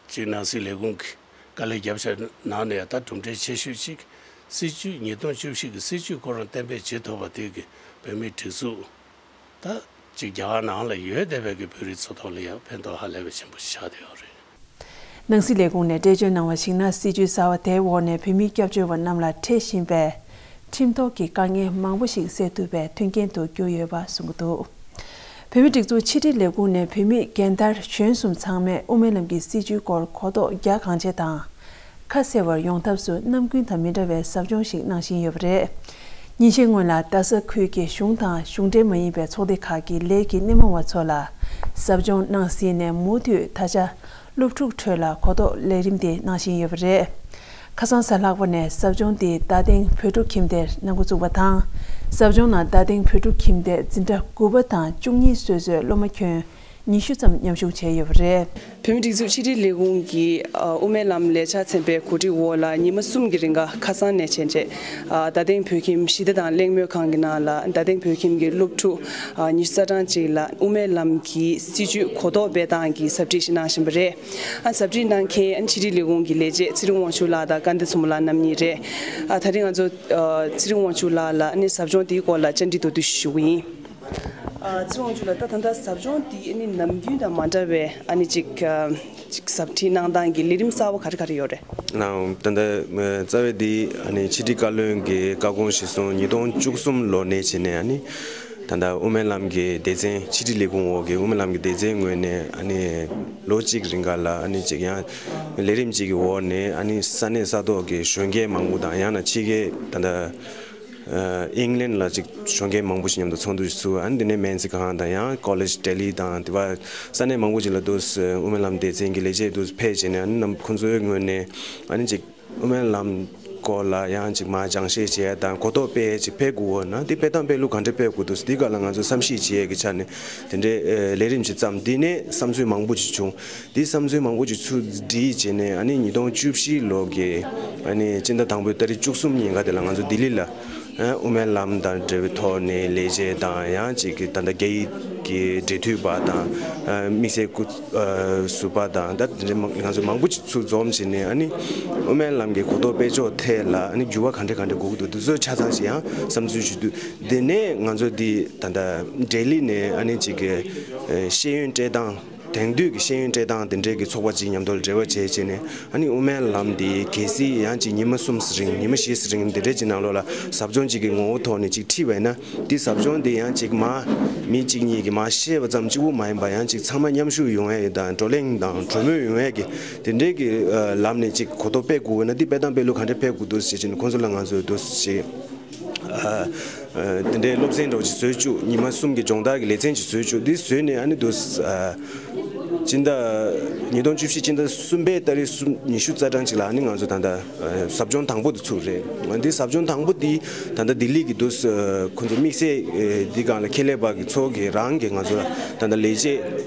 ཅིག་ནང་སྲིད་ལས་ཁུངས་ཀྱི་དཀའ་ལས་བརྒྱབ་བྱས་ནང་ནས་ད་གྲུབ་འབྲས་ཆེ་ཤོས་ཅིག་སྲིད་ཇུས་ཉིས་སྟོང་བཅུ་བཞི་གི་སྲིད་ཇུས་ཁོ་རང་གཏན་འབེབས་བྱེད་ཐུབ་པ་དེ་གི་བོད་མིའི་སྒྲིག་འཛུགས་ད་ཅིག་རྒྱ་གར་ནང་ལ་ཡོད་བསྡད་པའི་གི་བོད་རིགས་ཚོ་ཐོག་ལ་ཡང་ཕན་ཐོགས་ཧ་ལས་པའི་ཆེན་པོ་ཞིག་ཆགས་བསྡད་ཡོད་རེད། ནང་སྲིད་ལས་ཁུངས་ནས་འགྲེལ་བརྗོད་གནང་བར་གཞིགས་ན། སྲིད་ཇུས་གསར་བ་དེའི་འོག་ནས་བོད་མིའི་སྐྱབས་བཅོལ་བ་རྣམས་ལ་འཕྲད་བཞིན་པའི་ཁྲིམས་ཐོག་གི་དཀའ་ངལ་མང་པོ་ཞིག་སེལ་ཐུབ་པའི་མཐུན་རྐྱེན་དུ་གྱུར་ཡོད་པ་གསུངས་ཀྱི་འདུག་བོད་མིའི་སྒྲིག་འཛུགས་ཕྱི་དྲིལ་ལས་ཁུངས་ནས་བོད་མི་རྒན་དར་གཞོན་གསུམ་ཚང་མས་དབུ་མའི་ལམ་གྱི་སྲིད་ཇུས་སྐོར་གོ་རྟོགས་རྒྱ་གང་ཆེ་དང་། ཁ་གསལ་བར་ཡོང་ཐབས་སུ་རྣམ་ཀུན་དང་མི་འདྲ་བའི་ཟབ་སྦྱོང་ཞིག་གནང་བཞིན་ཡོད་པ་རེད། ཉིན་ཤས་སྔོན་ལ་རྡ་ས་ཁུལ་གྱི་གཞུང་དང་གཞུང་འབྲེལ་མ་ཡིན་པའི་ཚོགས་སྡེ་ཁག་གི་ལས་ཀྱི་སྣེ་མོ་བ་ཚོ་ལ་ཟབ་སྦྱོང་གནང་ཟིན་ནས། མུ་མཐུད་ད་ཆ་སློབ་ཕྲུག་ཁྲོད་ལ་གོ་རྟོགས་ལས་རིམ་དེ་གནང་བཞིན་ཡོད་པ་རེད། ཁ་སང་གཟའ་ལྷག་པ་ནས་ཟབ་སྦྱོང་དེ་རྡ་སྟེང་བོད་ཕྲུག་ཁྱིམ་སྡེར་གནང་འགོ་བཙུགས་པ་དང་། ཟབ་སྦྱོང་ནང་རྡ་སྟེང་བོད་ཕྲུག་ཁྱིམ་སྡེ་འཛིན་གྲྭ་དགུ་པ་དང་བཅུ་གཉིས་སོ་སོའི་སློབ་མ་ཁྱོན་ ཉི་ཤུ་ཙམ་མཉམ་ཞུགས་བྱས་ཡོད་པ་རེད། བོད་མིའི་སྒྲིག་འཛུགས་ཕྱི་དྲིལ་ལས་ཁུངས་ཀྱིས་ཨ་དབུ་མའི་ལམ་ལས་འཆར་ཚན་པའི་གོ་སྒྲིག་འོག་ལ་ཉི་མ་གསུམ་གྱི་རིང་ག་ཁ་སང་ནས་བྱས་རྗེས་ཨ་རྡ་སྟེང་བོད་ཁྱིམ་ཞི་བདེ་དང་གླེང་མོལ་ཁང་གི་ནང་ལ་རྡ་སྟེང་བོད་ཁྱིམ་གྱི་སློབ་ཕྲུག་ཨ་ཉི་ཤུ་རྩ་གྲངས་ཅིག་ལ་དབུ་མའི་ལམ་གྱི་སྲིད་བྱུས་གོ་རྟོགས་སྤེལ་སྟངས་ཀྱི་ཟབ་ཁྲིད་ཞིག་གནང་བཞིན་པ་རེད། ཨ་ཟབ་ཁྲིད་གནང་མཁན་ཨ་ཕྱི་དྲིལ་ལས་ཁུངས་ཀྱི་ལས་བྱེད་ཚེ་རིང་དབང་ཕྱུག་ལགས་དང་སྐལ་ལྡན་མཚོ་མོ་ལགས་རྣམ་གཉིས་རེད། ཨ་ད་རིང་ང་ཚོ་ཨ་ཚེ་རིང་དབང་ཕྱུག་ལགས་ལ་ཨ་ནི་ཟབ་སྦྱོང་དེའི་སྐོར་ལ་བཅར་འདྲི་མདོར་བསྡུས་ཞུ་གི་ཡིན། ཨ་ཚེ་རིང་དབང་ཕྱུག་ལགས། ད་ད་ལྟ་ཟབ་སྦྱོང་འདི་ཨ་ནི་ནམ་རྒྱུན་དང་མ་འདྲ་བའི་ཨ་ནི་ཅིག་ཨ་ཅིག་ཟབ་ཁྲིད་གནང་སྟངས་ཀྱི་ལས་རིམ་གསར་པ་ག་རེ་ག་རེ་ཡོད་རེད། ནའང་ད་ལྟ་རྩ་བའི་འདི་ཨ་ནི་ཕྱི་དྲིལ་བཀའ་བློན་གྱི་བཀའ་དགོངས་གཞིར་བཟུང་ཉིས་སྟོང་བཅུ་གསུམ་ལོ་ནས་བྱས་ནས་ཨ་ནི་ད་ལྟ་དབུ་མའི་ལམ་གྱི་སྡེ་ཚན་ཕྱི་དྲིལ་ལས་ཁུངས་འོག་གི་དབུ་མའི་ལམ་གྱི་སྡེ་ཚན་ངོས་ནས་ཨ་ནི་ལོ་གཅིག་རིང་ག་ལ་ཨ་ནི་ཅིག་ཡང་ལས་རིམ་གཅིག་གི་འོག་ནས་ཨ་ནི་ས་གནས་ས་ཐོག་གི་གཞོན་སྐྱེས་མང་པོ་དང་ཡང་ན་ཕྱི་རྒྱལ་ད་ལྟ་ཨིང་ལན་ལ་ཅིག་གཞོན་སྐྱེས་མང་པོ་ཞིག་མཉམ་དུ་ཚོགས་འདུ་ཞིག་ཚུགས། ཨ་ནི་འདི་ནས་མན་ཙི་ཁང་དང་ཡང་ཀོ་ལེཇ་ལྡི་ལི་དང་དེ་བ་ས་གནས་མང་པོ་ཅིག་ལ་འདུག་སེ་དབུ་མའི་ལམ་སྡེ་ཚན་གྱི་ལས་བྱེད་འདུག་སེ་ཕེབས་བྱས་ནས་ཨ་ནི་རྣམ་ཁོང་ཚོའི་ངོས་ནས་ཨ་ནི་ཅིག་དབུ་མའི་ལམ་སྐོར་ལ་ཡང་ཅིག་མར་སྦྱང་བཤད་བྱས་དང་གོ་རྟོགས་སྤེལ་ཅིག་ཕེབས་དགོས་ན་དེ་སྤེལ་སྟངས་སྤེལ་ལུགས་ག་འདྲ་སྤེལ་དགོས་འདུག་སེ་དེའི་སྐོར་ལ་ང་ཚོ་བསམ་གཞིག་བྱེད་ཡས་ཀྱི་ཆ་ནས་དེ་འདྲའི་ལས་རིམ་ཅིག་བརྩམས། དེ་ནས་བསམ་ཚུལ་མང་པོ་ཅིག་བྱུང་། འདིའི་བསམ་ཚུལ་མང་པོ་ཅིག་ཚུར་བསྒྲིལ་བྱས་ནས་ཨ་ནི་ཉིས་སྟོང་བཅུ་བཞི་ལོ་གི་ཨ་ནི་སྤྱི་ཟླ་དང་པོའི་ཏ་རིག་བཅུ་གསུམ་ཉིན་ག་དེ་ལ་ང་ཚོ་ལྡི་ལི་ལ་ཨ་དབུ་མའི་ལམ་དང་འབྲེལ་བའི་ཐོག་ནས་ལས་བྱེད་དང་ཡང་ཅིག་གི་ད་ལྟ་རྒྱ་ཡིག་གི་འབྲེལ་མཐུད་པ་དང་ཨ་དམིགས་བསལ་སྐུ་ཨ་ཟུར་པ་དང་ད་དེ་འདྲའི་མང་ང་ཚོ་མང་པོ་ཅིག་ཚུར་འཛོམས་བྱས་ནས་ཨ་ནི་དབུ་མའི་ལམ་གྱི་གོ་རྟོགས་སྤེལ་ཕྱོགས་ཐད་ལ་ཨ་ནི་འགྱུར་བ་ག་འདྲ་ག་འདྲ་དགོས་ཀྱི་འདུག་དེ་ཚོ་ཆ་ཚང་ཞིག་ཡང་བསམ་ཚུལ་ཞུ་དུས། དེ་ནས་ང་ཚོ་འདི་ད་ལྟ་ལྡི་ལི་ནས་ཨ་ནི་ཅིག་གི་ཨ་ཤེས་ཡོན་སྤྲད་སྟངས། དེང་དུས་ཀྱི་ཤེས་ཡོན་སྤྲད་སྟངས་དེ་འདྲའི་གི་ཚོགས་པ་ཅིག་མཉམ་དུ་འབྲེལ་བ་བྱས་བྱས་ནས་ཨ་ནི་དབུ་མའི་ལམ་འདི་གལ་སྲིད་ཡང་ཅིག་ཉི་མ་གསུམ་ཙམ་རིང་ཉི་མ་བཞི་ཙམ་རིང་དེ་འདྲའི་ཅིག་ནང་ལོགས་ལ་ཟབ་སྦྱོང་ཅིག་གི་ངོ་བོ་ཐོག་ནས་ཅིག་ཁྲིད་པ་ཡིན་ན་འདི་ཟབ་སྦྱོང་འདི་ཡང་ཅིག་མ་མི་གཅིག་གཉིས་ཀྱིས་མ་ཤེས་པ་ཙམ་གཅིག་པུ་མ་ཡིན་པ་ཡང་ཅིག་ཚང་མ་མཉམ་ཞུགས་ཡོང་ཡས་དང་བགྲོ་གླེང་དང་གྲོས་མོལ་ཡོང་ཡས་ཀྱི་དེ་འདྲའི་གི་ལམ་ནས་ཅིག་གོ་རྟོགས་སྤེལ་དགོས་ན་འདི་སྤེལ་སྟངས་སྤེལ་ལུགས་ག་འདྲ་སྤེལ་དགོས་འདུག་ཟེར་བྱས་ནས་ཁོང་ཚོ་ལ་ང་ཚོས་འདུག་ཟེར། ཨ་ཨ་དེ་འདྲའི་སློབ་ཚན་འདྲ་བོ་ཅིག་བཟོས་བཅུག་ཉི་མ་གསུམ་གྱི་སྦྱོང་བརྡར་གྱི་ལེ་ཚན་ཅིག་བཟོས་བཅུག་འདི་བཟོས་ནས་ཨ་ནི་འདུག་ཨ་སྤྱི་ཟླ་ཉིས་སྟོང་བཅུ་བཞི་སྤྱི་ཟླ་གསུམ་པའི་ཏ་རིག་གསུམ་ཉི་ཤུ་རྩ་གྲངས་ཅིག་ལ་ཨ་ནི་ང་ཚོ་ད་ལྟ་ཨ་ཟབ་སྦྱོང་དང་པོ་དེ་ཚུགས་རེད། འདི་ཟབ་སྦྱོང་དང་པོ་འདི་ད་ལྟ་ལྡི་ལི་གི་འདུག་ཨ་ཁོང་ཚོ་དམིགས་བསལ་ཨ་འདི་སྒང་ལ་ཁེ་ལས་པ་གི་ཚོགས་ཀྱི་རང་གི་ང་ཚོ་ད་ལྟ་ལས་བྱེད་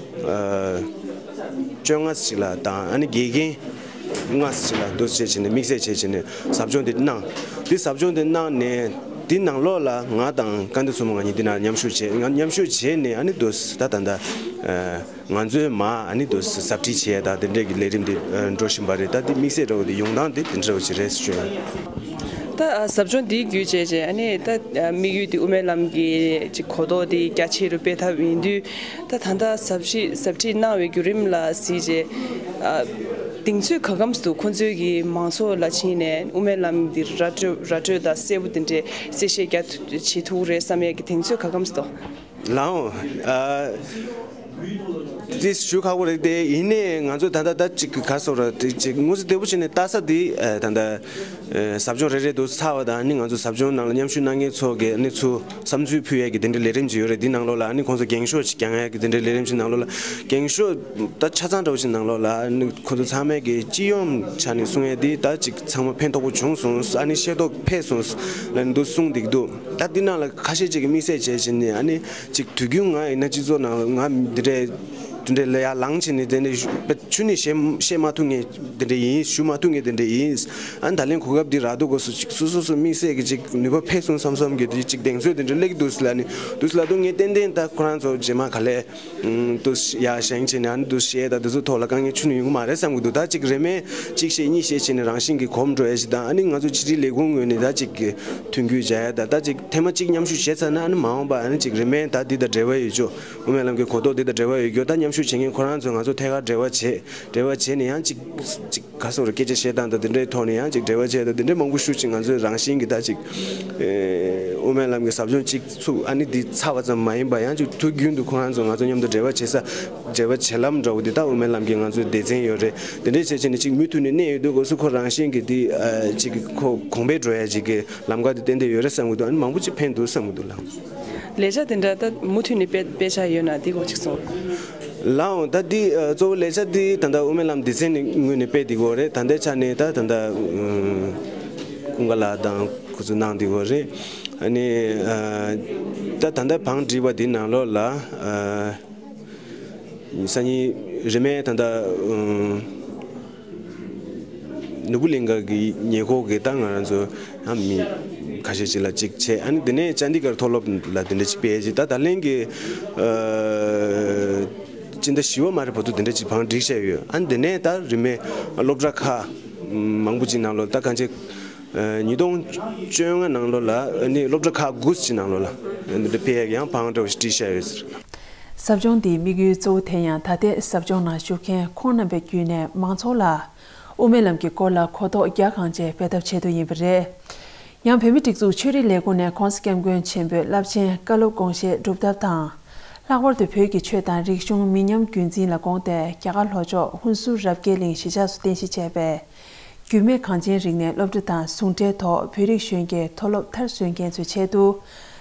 ཨ་བཅོ་ལྔ་ཞིག་ལ་དང་ཨ་ནི་དགེ་རྒན་ལྔ་ཞིག་ལ་འདུ་བྱེད་བྱས་ནས་དམིགས་བསལ་བྱས་བྱས་ནས་ཟབ་སྦྱོང་འདི་གནང་། འདི་ཟབ་སྦྱོང་འདི་གནང་ནས་འདི་ནང་ལོགས་ལ་ང་དང་སྐལ་ལྡན་མཚོ་མོ་ང་གཉིས་འདི་ནང་མཉམ་ཞུགས་བྱས། ང་མཉམ་ཞུགས་བྱས་ནས་ཨ་ནི་འདུག་ད་ད་ད་ང་ཚོའི་མ་ཨ་ནི་འདུག་ཟབ་ཁྲིད་བྱས་ད་དེ་འདྲས་ཀྱི་ལས་རིམ་འདི་འགྲོ་བཞིན་པ་རེད། ད་འདི་དམིགས་བསལ་འདྲ་བོ་འདི་ཡོང་སྟངས་འདི་དེ་འདྲ་བོ་ཅིག་རེད་ཞུ། ད་ཟབ་སྦྱོང་འདི་བརྒྱུད་བྱས་རྗེས་ཨ་ནི་ད་དམིགས་ཡུལ་འདི་དབུ་མའི་ལམ་གྱི་ཅིག་གོ་རྟོགས་འདི་རྒྱ་ཆེ་རུ་སྤེལ་ཐབས་ཡིན་དུས། ད་ད་ལྟ་ཟབ་ཞི་ཟབ་ཁྲིད་གནང་བའི་བརྒྱུད་རིམ་ལ་གཟིགས་རྗེས་ཨ་གདེང་ཚོད་ག་གམ་སུ་ཁོང་ཚོས་ཀྱི་མང་ཚོགས་ལ་ཕྱིན་ནས་དབུ་མའི་ལམ་འདི་ར་སྤྲོད་ར་སྤྲོད་དང་གསལ་པོ་དེ་འདྲའི་གསལ་བཤད་རྒྱ་བྱེད་ཐུབ་རེད་བསམ་ཡས་ཀྱི་གདེང་ཚོད་ག་གམ་སུ་འདུག་ལའོ། ཨ་དེ་ཞུ་ཁག་པོ་རེད་དེ། ཡིན་ནའི་ང་ཚོ་ད་ལྟ་ད་ཅིག་ག་སོ་ར་དེ་ཅིག་དངོས་སུ་བདེ་པོ་བྱས་ནས་ལྟ་ས་དེ་ཨ་ད་ལྟ་ཨ་ཟབ་སྦྱོང་རེ་རེ་འདུག་ཚར་བ་དང་ཨ་ནི་ང་ཚོ་ཟབ་སྦྱོང་ནང་ལ་མཉམ་ཞུགས་གནང་མཁན་ཚོ་གི་ཨ་ནི་ཚུར་བསམ་ཚུལ་ཕུལ་ཡས་ཀྱི་དེ་འདྲའི་ལས་རིམ་ཅིག་ཡོད་རེད། འདི་ནང་ལོགས་ལ་ཨ་ནི་ཁོང་ཚོ་འགེངས་ཤོག་ཅིག་རྒྱག་ཡས་ཀྱི་དེ་འདྲའི་ལས་རིམ་ཅིག་ནང་ལོགས་ལ་འགེངས་ཤོག་ད་ཆ་ཚང་འདྲ་བོ་ཅིག་ནང་ལོགས་ལ་ཨ་ནི་ཁོང་ཚོ་ཚང་མས་ཀྱི་སྤྱི་ཡོངས་ཆ་ནས་གསུང་ཡས་འདི་ད་ཅིག་ཚང་མ་ཕན་ཐོགས་པོ་བྱུང་སོང་། ཨ་ནི་ཤེས་རྟོགས་འཕེལ་སོང་ལབ་ནས་འདུག་གསུངས་བསྡད་ཀྱི་འདུག་ད་འདི་ནང་ལ་ཁ་ཤས་ཅིག་གིས་དམིགས་བསལ་བྱས་བྱས་ནས་ཨ་ནི་ཅིག་དུས་རྒྱུན་ང་ཡིན་ན་སྤྱི་ཚོགས་ནང་ལ་ང་འདི་འདྲའི་དེ་འདྲའི་ལ་ཡར་ལངས་བྱས་ནས་དེ་འདྲའི་ཞུ་ནས་བཤད་བཤད་མ་ཐུབ་མཁན་དེ་འདྲ་ཡིན། ཞུ་མ་ཐུབ་མཁན་དེ་འདྲ་ཡིན། ཨ་ནི་ད་ལན་གོ་སྐབས་འདི་རག་འདུག་གོ་སུ་ཅིག་སུ་སུ་སུ་དམིགས་བསལ་གྱི་ཅིག་ནུས་པ་འཕེལ་སོང་བསམ་བསམ་གྱི་དེ་ཅིག་གདེང་ཚོད་དེ་འདྲ་སླེབས་ཀྱི་འདུག་ཟེར་ལབ་ནས་འདུག་ཟེར་ལབ་འདུག་ངས་ཏན་ཏན་ད་ཁོ་རང་ཚོ་རྗེས་མ་ག་ལས་འདུག་ཡར་བཞེངས་བྱས་ནས་ཨ་ནི་འདུག་བཤད་ད་འདི་ཚོ་ཐོག་ལ་དཀའ་ངལ་ཁྱོན་ནས་ཡོང་གི་མ་རེད་བསམ་གྱི་འདུག་ད་ཅིག་རེ་མེད་གཅིག་བཤད་གཉིས་བཤད་བྱས་ནས་རང་བཞིན་གྱིས་གོམས་འགྲོ་ཡ་ཞིག་དང་ཨ་ནི་ང་ཚོ་ཕྱི་དྲིལ་ལས་ཁུངས་ངོས་ནས་ད་ཅིག་མཐུན་འགྱུར་བྱ་ཡ་ད་ད་ཅིག་ཐེངས་མ་གཅིག་མཉམ་ཞུགས་བྱས་ཚར་ན་ཨ་ནི་མ་འོངས་པ་ཨ་ནི་ཅིག་རེ་མེད་ད་འདི་དང་འབྲེལ་བ་ཡོད་ཅོ། དབུ་མའི་ལམ་གྱི་གོ་རྟོགས་འདི་དང་འབྲེལ་བ་ཡོད་རྒྱུ་ད་མཉམ་ཞུགས་བྱེད་མཁན་ཁོ་རང་ཚོ་ང་ཚོ་ཐད་ཀར་འབྲེལ་བ་བྱེད་འབྲེལ་བ་བྱེད་ནས་ཡང་ཅིག་ཅིག་ག་སོགས་རུ་སྐད་ཆ་བཤད་སྟངས་དང་དེ་འདྲའི་ཐོག་ནས་ཡང་ཅིག་འབྲེལ་བ་བྱེད་དང་དེ་འདྲའི་མང་པོ་ཞུ་ཅིག་ང་ཚོའི་རང་བཞིན་གྱི་ད་ཅིག་ཨེ་དབུ་མའི་ལམ་གྱི་ཟབ་སྦྱོང་ཅིག་ཚུགས་ཨ་ནི་འདི་ཚར་བ་ཙམ་མ་ཡིན་པ་ཡང་ཅིག་དུས་རྒྱུན་དུ་ཁོ་རང་ཚོ་ང་ཚོ་མཉམ་དུ་འབྲེལ་བ་བྱེད་ས་འབྲེལ་བ་བྱེད་ལམ་འདྲ་བོ་འདི་ད་དབུ་མའི་ལམ་གྱི་ང་ཚོའི་སྡེ་ཚན་ཡོད་རེད། དེ་འདྲའི་བྱས་བྱས་ནས་ཅིག་མུ་མཐུད་ནས་གནས་ཡོད་དུས་སྐབས་སུ་ཁོ་རང་བཞིན་གྱི་འདི་ཨ་ཅིག་ཁོ་གོང་འཕེལ་འགྲོ་ཡ་ཅིག་གི་ལམ་ཁ་དེ་ཏན་ཏན་ཡོད་རེད་བསམ་གི་འདུག་ཨ་ནི་མང་པོ་ཅིག་ཕན་འདུག་བསམ་གི་འདུག་ལགས། ལས་བྱ་དེ་འདྲ་ད་མུ་མཐུད་ནས་སྤེལ་སྤེལ་འཆར་ཡོད་ན་དེ་སྐོར་ཅིག་གསུངས། ལགས་འོང་། ད་འདི་ཨ་གཙོ་བོ་ལས་བྱ་འདི་ད་ལྟ་དབུ་མའི་ལམ་སྡེ་ཚན་ནས་ངོས་ནས་སྤེལ་བསྡད་ཡོད་རེད། ད་ལྟའི་ཆ་ནས་ད་ད་ལྟ་ཨུམ་ཀུན་དགའ་ལགས་དང་ཁོ་ཚོ་གནང་བསྡད་ཡོད་རེད། ཨ་ནི་ཨ་ད་ད་ལྟ་བང་སྒྲིག་པ་འདི་ནང་ལོགས་ལ་ཨ་ སང་ཉིན་རིན་མེད་ད་ལྟ་ཨུམ། ནོར་བུ་གླིང་ག་གི་ཉེ་འཁོར་གྱི་ད་ང་རང་ཚོ་ཡང་མི་ཁ་ཤས་ཅིག་ལ་གཅིག་བྱས། ཨ་ནི་དེ་ནས་ཅན་དི་གར་མཐོ་སློབ་ལ་དེ་འདྲ་ཅིག་སྤེལ་ཅིག་ད་ད་ལན་གྱི་ཨ་སྤྱི་ཟླ་བཞི་པ་མ་རེད་བར་དུ་དེ་འདྲ་ཅིག་བང་བསྒྲིགས་བྱས་ཡོད། ཨ་ནི་དེ་ནས་ད་རིན་མེད་སློབ་གྲྭ་ཁག་མང་པོ་ཅིག་ནང་ལོགས་ད་གང་ཅི་ཉིས་སྟོང་བཅོ་ལྔ་ནང་ལོགས་ལ་ཨ་ནི་སློབ་གྲྭ་ཁག་དགུ་ཅིག་ནང་ལོགས་ལ་ཨ་ནི་འདི་འདྲ་སྤེལ་ཡག་ཡང་བང་འདྲ་བོ་ཞིག་བསྒྲིགས་བྱས་ཡོད་ཟེར། ཟབ་སྦྱོང་འདིའི་དམིགས་ཡུལ་གཙོ་བོ་དེ་ཡང་ད་ལྟའི་ཟབ་སྦྱོང་ནང་ཞུགས་མཁན་ཁོང་རྣམ་པའི་བརྒྱུད་ནས་མང་ཚོགས་ལ་དབུ་མའི་ལམ་གྱི་སྐོར་ལ་གོ་རྟོགས་རྒྱ་གང་ཆེ་སྤེལ་ཐབས་ཆེད་དུ་ཡིན་པ་རེད། ཡང་བོད་མིའི་སྒྲིག་འཛུགས་ཆོས་རིག་ལས་ཁུངས་ནས་༸གོང་ས་༸སྐྱབས་མགོན་ཆེན་པོའི་རླབས་ཆེན་བཀའ་སློབ་དགོངས་བཞེས་སྒྲུབ་ཐབས་དང་། ལྷག་པར་དུ་བོད་ཀྱི་ཆོས་དང་རིག་གཞུང་མི་ཉམས་རྒྱུན་འཛིན་ལ་དགོངས་ཏེ་རྒྱ་གར་ལྷོ་ཕྱོགས་ཧུན་སུར་རབ་རྒྱས་གླིང་གཞིས་ཆགས་སུ་རྟེན་གཞི་བྱས་པའི་རྒྱུད་སྨད་གངས་ཅན་རིག་གནས་སློབ་གྲྭ་དང་ཟུང་འབྲེལ་ཐོག་བོད་རིགས་གཞོན་སྐྱེས་མཐོ་སློབ་མཐར་སོན་མཁན་ཚོའི་ཆེད་དུ།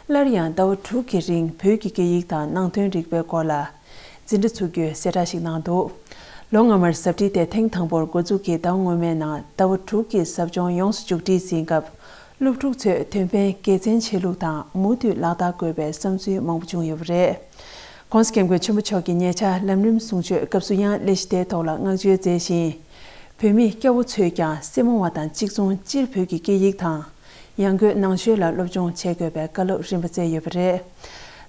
སླར་ཡང་ཟླ་བ་དྲུག་གི་རིང་བོད་ཀྱི་སྐད་ཡིག་དང་ནང་དོན་རིག་པའི་སྐོར་ལ་འཛིན་གྲྭ་ཚུགས་རྒྱུའི་གསལ་བསྒྲགས་ཤིག་གནང་འདུག་ལོ་སྔ་མར་ཟབ་ཁྲིད་དེ་ཐེངས་དང་པོར་འགོ་འཛུགས་ཀྱིས་ཟླ་བ་སྔོན་མའི་ནང་ཟླ་བ་དྲུག་གི་ཟབ་སྦྱོང་ཡོངས་སུ་མཇུག་སྒྲིལ་ཟིན་སྐབས། སློབ་ཕྲུག་ཚོས་དོན་ཕན་དགེ་མཚན་ཆེ་ལུགས་དང་མུ་མཐུད་ལག་བསྟར་དགོས་པའི་བསམ་ཚུལ་མང་པོ་བྱུང་ཡོད་པ་རེད། ༸གོང་ས་༸སྐྱབས་མགོན་ཆེན་པོ་མཆོག་གི་ཉེ་ཆར་ལམ་རིམ་གསུང་ཆོས་སྐབས་སུ་ཡང་ལས་གཞི་དེའི་ཐོག་ལ་བསྔགས་བརྗོད་མཛད་ཅིང་། བོད་མི་སྐྱ་བོ་ཚོས་ཀྱང་སེར་མོ་བ་དང་གཅིག་མཚུངས་སྤྱིར་བོད་ཀྱི་སྐད་ཡིག་དང་། ཡང་སྒོས་ནང་ཆོས་ལ་སློབ་སྦྱོང་བྱེད་དགོས་པའི་བཀའ་སློབ་རིམ་པ་བསྩལ་ཡོད་པ་རེད།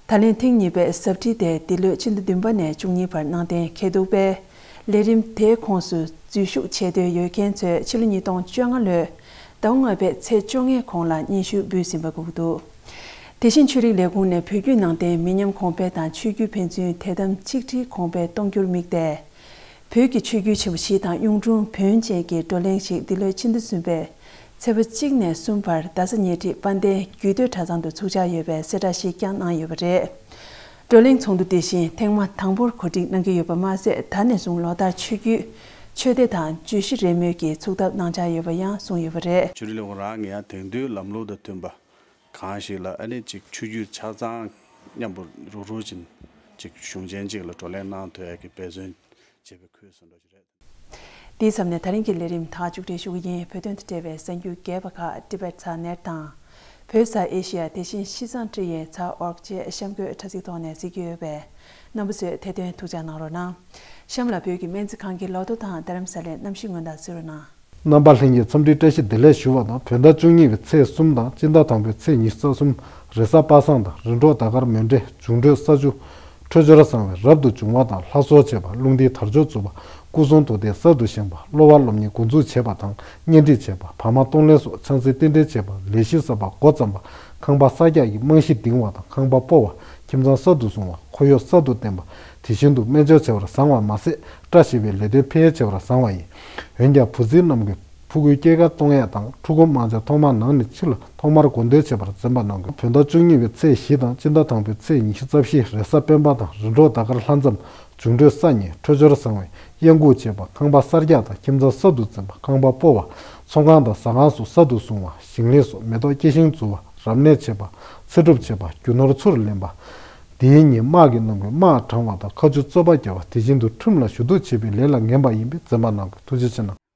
ད་ལན་ཐེངས་གཉིས་པའི་ཟབ་ཁྲིད་དེ་འདི་ལོའི་ཕྱི་ཟླ་བདུན་པ་ནས་བཅུ་གཉིས་བར་གནང་གཏན་འཁེལ་འདུག་པས། ལས་རིམ་དེའི་ཁོངས་སུ་འཛུལ་ཞུགས་བྱེད་འདོད་ཡོད་མཁན་ཚོས་ཕྱི་ལོ་ཉིས་སྟོང་བཅོ་ལྔ་ལོའི་ཟླ་བ་ལྔ་པའི་ཚེས་བཅོ་ལྔའི་གོང་ལ་སྙན་ཞུ་འབུལ་ཟིན་པ་འདུག་དེ་བཞིན་ཆོས་རིག་ལས་ཁུངས་ནས་བོད་བརྒྱུད་ནང་བསྟན་མི་ཉམས་གོང་འཕེལ་དང་ཆོས་བརྒྱུད་ཕན་ཚུན་དད་དམ་ཆིག་སྒྲིལ་གོང་འཕེལ་གཏོང་རྒྱུར་དམིགས་ཏེ། བོད་ཀྱི་ཆོས་བརྒྱུད་ཆེན་པོ་བཞི་དང་གཡུང་དྲུང་བོན་བཅས་ཀྱི་བགྲོ་གླེང་ཞིག་འདི་ལོའི་ཕྱི་ཟླ་གསུམ་པའི་ཚེས་པ་གཅིག་ནས་གསུམ་བར་རྡ་ས་ཉེ་འཁྲིས་དཔལ་ལྡན་རྒྱུད་སྟོད་གྲྭ་ཚང་དུ་ཚུགས་འཆར་ཡོད་པའི་གསལ་བསྒྲགས་ཤིག་ཀྱང་གནང་ཡོད་པ་རེད། བགྲོ་གླེང་ཚོགས་འདུ་འདི་བཞིན་ཐེངས་མ་དང་པོར་གོ་སྒྲིག་གནང་གི་ཡོད་པ་མ་ཟད། ད་ནས་བཟུང་ལོ་ལྟར་ཆོས་བརྒྱུད་ཆོས་སྡེ་དང་བརྗོད་གཞི་རེས་མོས་ཀྱིས་ཚུགས་ཐབས་གནང་འཆར་ཡོད་པ་ཡང་གསུངས་ཡོད་པ་རེད། ཆོས་རིག་ལས་ཁུངས་རང་གིས་ཡང་དེང་དུས་ལམ་ལུགས་དང་མཐུན་པ་གང་ཞིག་ལ་ཨ་ནི་གཅིག་ཆོས་བརྒྱུད་ཆ་ཚང་མཉམ་པོ་རུག་རུག་ཅིག་གཅིག་གཞུང་ཆེན་གཅིག་ལ་བགྲོ་གླེང་གནང་ཐུབ་ཡག་གི་འབད་བརྩོན་བྱེད་པའི་ཁུལ་སུ་འགྲོ་རྒྱུ་རེད། དེའི་མཚམས་ནས་ད་རིང་གི་ལས་རིམ་ད་མཇུག་སྒྲིལ་ཞུ་གི་ཡིན། བོད་དོན་དང་འབྲེལ་བའི་གསར་འགྱུར་རྒྱས་པ་ཁག་Tibet ཚ་ནེར་དང་། བོད་ས་ཨེ་ཤི་ཡ་དེ་བཞིན་ཤིས་ཙང་ཀྲི་ཡན་ཚ་འོག་བཅས་གཤམ་འཁོད་དྲ་ཚིགས་ཐོག་ནས་གཟིགས་ཀྱི་ཡོད་པས། རྣམ་པ་ཚོས་ཐད་གཏོང་ཐུགས་འཇགས་གནང་རོགས་གནང་། གཤམ་ལ་བོད་ཀྱི་སྨན་རྩིས་ཁང་གི་ལོ་ཐོ་དང་རྡ་རམ་ས་ལའི་གནམ་གཤིས་སྔོན་བརྡ་གཟིགས་རོགས་གནང་། རྣམ་པ་ལྷན་རྒྱས་འཚམས་འདྲིའི་བཀྲ་ཤིས་བདེ་ལེགས་ཞུ་བ་དང་། བོད་ཟླ་བཅུ་གཉིས་པའི་ཚེས་གསུམ་དང་སྤྱི་ཟླ་དང་པོའི་ཚེས་ཉི་ཤུ་རྩ་གསུམ་རེས་གཟའ་པ་སངས་དང་རིམ་གྲོ་ཟླ་སྐར་མོན་གྲོ་འབྱུང་འཕྲོད་ས་བཅུ། འཕྲོད་སྦྱོར་བཟང་བའི་རབ་ཏུ་བྱུང་བ་དང་ལྷ་གསོལ་བྱེད་པ། རླུང་རྟའི་དར་ལྕོག་འཛུགས་པ། སྐུ་གསུང་ཐུགས་རྟེན་གསར་དུ་བཞེངས་པ། གློ་བ་སློབ་གཉེར་འགོ་འཛུགས་བྱེད་པ་དང་གཉེན་སྒྲིག་བྱེད་པ། བར་མ་གཏོང་ལེན་སོགས་ཆང་སའི་རྟེན་འབྲེལ་བྱེད་པ། ལས་གཞི་གསར་པ་འགོ་བརྩམས་པ། ཁང་པ་གསར་རྒྱག་གི་རྨང་གཞི་འདིང་བ་དང་ཁང་པ་སྤོ་བ། ཁྱིམ་ཚང་གསར་དུ་བཟུང་བ། ཁོར་ཡུག་གསར་དུ་བསྟན་པ། དེ་བཞིན་དུ་སྨན་བཅོས་བྱེད་པར་བཟང་བ་མ་ཟད་བཀྲ་ཤིས་པའི་ལས་དོན་ཕན་ཡོན་བྱེད་པར་བཟང་བ་ཡིན། འོན་ཀྱང་བུ་ཚའི་རྣམས་ཀྱི་ཕྲུ་གུའི་སྐྱེས་སྐར་གཏོང་ཡས་དང་ཕྲུ་གུ་དམངས་ཆ་ཐོག་མར་ནང་ནས་ཕྱི་ལ་ཐོག་མར་འགོ་འདོན་བྱེད་པར་འཛེམ་པ་གནང་དགོས། བོད་ཟླ་བཅུ་གཉིས་པའི་ཚེས་བཞི་དང་སྤྱི་ཟླ་དང་པོའི་ཚེས་ཉི་ཤུ་རྩ་བཞི་རེས་གཟའ་སྤེན་པ་དང་རིམ་གྲོ་ཟླ་སྐར་ལྷ་མཚམས། འབྱུང་འཕྲོད་ས་གཉིས། འཕྲོད་སྦྱོར་བཟང་བའི་གཡང་འགུགས་བྱེད་པ། ཁང་པ་གསར་རྒྱག་དང་ཁྱིམ་ཚང་གསར་དུ་འཛིན་པ། ཁང་པ་སྤོ་བ། ཚོང་ཁང་དང་ཟ་ཁང་སོགས་གསར་དུ་བཟུང་བ། ཞིང་ལས་སོགས་མེ་ཏོག་སྐྱེ་ཤིང་འཛུགས་པ། རབ་གནས་བྱེད་པ། ཚེ་སྒྲུབ་བྱེད་པ། རྒྱུ་ནོར་ཚུར་ལེན་པ། དེའི་ཉིན་དམག་གི་རྣམས་ཀྱིས་དམག་དྲངས་པ་དང་མཁའ་སྤྱོད་རྩོད་པ་རྒྱག་པ། དེ་བཞིན་དུ་ཁྲིམས་ལ་ཞུ་གཏུག་བྱེད་པའི་ལས་ལ་ངན་པ་ཡིན་པས་འཛེམ་པ་གནང་དགོས། ཐུགས་རྗེ་ཆེ་གནང་།